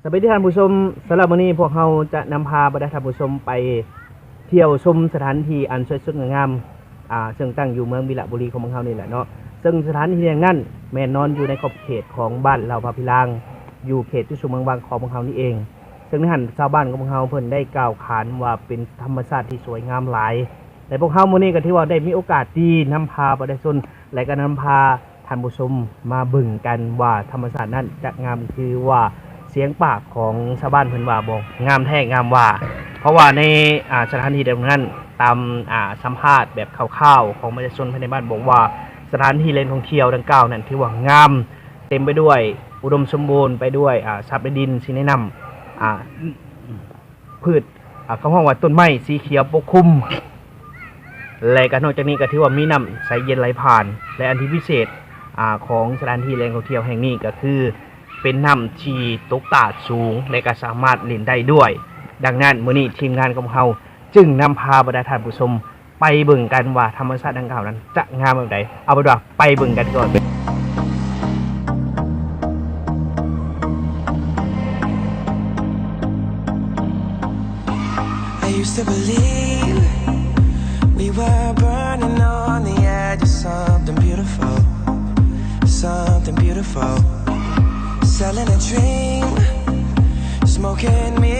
ສະບາຍດີທ່ານຜູ້ຊົມ, ສຳລັບມື້ນີ້ພວກເຮົາຈະນຳພາບັນດາທ່ານຜູ້ຊົມໄປທ່ຽວຊົມສະຖານທີ່ອັນສວຍສົດງົດງາມ ອ່າ ເຊິ່ງຕັ້ງຢູ່ເມືອງວິລະບູລີຂອງພວກເຮົານີ້ແຫຼະເນາະ. ເຊິ່ງສະຖານທີ່ແຫ່ງນັ້ນແມ່ນນອນຢູ່ໃນຂອບເຂດຂອງບ້ານເລົ່າພະພິລາງ ຢູ່ເຂດຈຸດສູນເມືອງວັງຂອງພວກເຮົານີ້ເອງ. ເຊິ່ງໃນຫັ້ນຊາວບ້ານຂອງພວກເຮົາເພິ່ນໄດ້ກ່າວຂານວ່າເປັນທຳມະຊາດທີ່ສວຍງາມຫຼາຍ ແລະ ພວກເຮົາມື້ນີ້ກໍຖືວ່າໄດ້ມີໂອກາດດີນຳພາປະຊາຊົນ ແລະ ກໍນຳພາທ່ານຜູ້ຊົມມາເບິ່ງກັນວ່າທຳມະຊາດນັ້ນຈະງາມຄືວ່າສຽງປາກຂອງຊາວບ້ານເພິ່ນວ່າບໍ່ ງາມແທ້ງາມວ່າ. ເພາະວ່າໃນ ອ່າ ສະຖານທີ່ດັ່ງນັ້ນ ຕາມ ອ່າ ສຳພາດແບບຄ່າວໆຂອງປະຊາຊົນພາຍໃນບ້ານບອກວ່າ ສະຖານທີ່ແຫຼ່ງທ່ອງທ່ຽວດັ່ງກ່າວນັ້ນຖືວ່າງາມ ເຕັມໄປດ້ວຍ ອຸດົມສົມບູນ ໄປດ້ວຍ ອ່າ ສັດໃນດິນ ສິ່ງໃນນ້ຳ ອ່າ ພືດ ອ່າ ເຂົາຮ້ອງວ່າຕົ້ນໄມ້ສີຂຽວປົກຄຸມ ແລະ ກໍນອກຈາກນີ້ກໍຖືວ່າມີນ້ຳໃສເຢັນໄຫຼຜ່ານ ແລະ ອັນທີ່ພິເສດ ອ່າ ຂອງສະຖານທີ່ແຫຼ່ງທ່ອງທ່ຽວແຫ່ງນີ້ກໍຄືເປັນນ້ຳທີ່ຕົກຕາດສູງ ແລະ ກໍສາມາດຫຼິ້ນໄດ້ດ້ວຍ. ດັ່ງນັ້ນ ມື້ນີ້ທີມງານຂອງເຮົາຈຶ່ງນຳພາບັນດາທ່ານຜູ້ຊົມ ໄປເບິ່ງກັນວ່າທຳມະຊາດດັ່ງກ່າວນັ້ນຈະງາມແບບໃດ. ເອົາເປັນວ່າໄປເບິ່ງກັນກ່ອນ. I used to believe we were burning on the edge of something beautiful, something beautiful. Selling a dream, smoking me